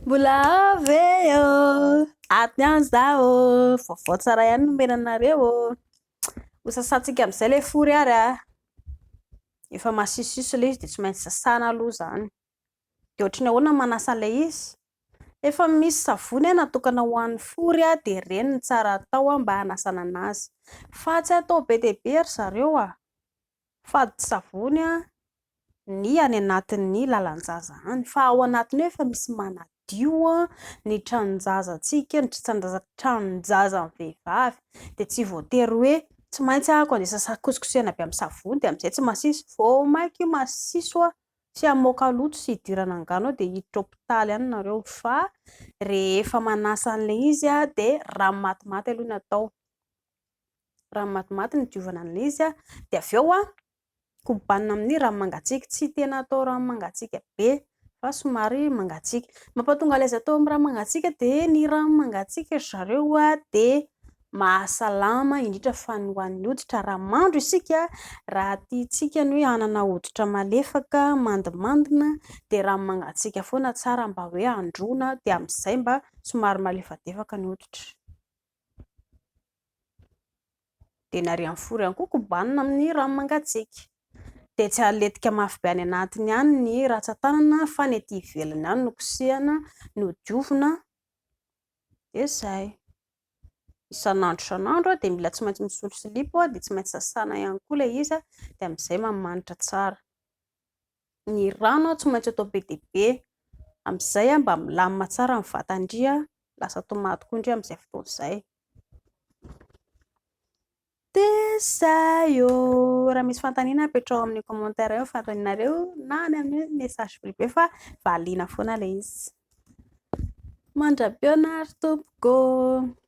Mbola ao ve ô? Ato ihany izaho ô. Vaovao tsara ihany no omena anareo ô. Ho sasantsika amin'izay ilay fory ary a. Efa masisosiso ilay izy dia tsy maintsy sasana aloha izany. Dia ohatran'ny ahoana ny manasa an'ilay izy? Efa misy savony natokana ho an'ny fory dia ireny no tsara atao mba hanasana anazy. Fa tsy atao be dia be ry zareo a. Fady savony ny any anatin'ny lalan-jaza any. Fa ao anatiny ao efa misy manadio ny tranon-jazantsika, ny tranon-jazan'ny vehivavy. Dia tsy voatery hoe tsy maintsy ahako andeha sasa kosikosehana be amin'ny savony dia amin'izay tsy masiso. Vao mainka io masiso sy hamoaka loto sy hidirana angano ao dia hiditra hopitaly any nareo. Fa rehefa manasa an'ilay izy dia rano matimaty aloha no atao. Rano matimaty no idiovana an'ilay izy dia avy eo kobanina amin'ny rano mangatsiaka. Tsy tena atao rano mangatsiaka be fa somary mangatsiaka. Mampatonga ilay izy atao amin'ny rano mangatsiaka dia ny rano mangatsiaka ry zareo dia mahasalama indrindra fa ny ho an'ny hoditra. Raha mandro isika, raha tiantsika ny hoe hanana hoditra malefaka, mandimandina dia rano mangatsiaka foana tsara mba hoe handroana dia amin'izay mba somary malefadefaka ny hoditra. Dia ny ary amin'ny four ihany koa kobanina amin'ny rano mangatsiaka. Dia tsy aletika mafy be any anatiny any ny rantsan-tanana fa ny aty ivelany ihany no kosehina, no diovina. Dia izay. Isan'andro isan'andro dia mila tsy maintsy misolo silipo dia tsy maintsy sasana ihany koa ilay izy dia amin'izay manimanitra tsara. Ny rano tsy maintsy atao be dia be amin'izay mba milamina tsara ny vatan-dry, lasa tomaty koa ndry amin'izay fotoana izay. Dia izay ô! Raha misy fanontaniana apetraho amin'ny commentaire eo ny fanontanianareo na any amin'ny message privé fa valiana foana ilay izy. Mandra-pihaona ary tompoko ô!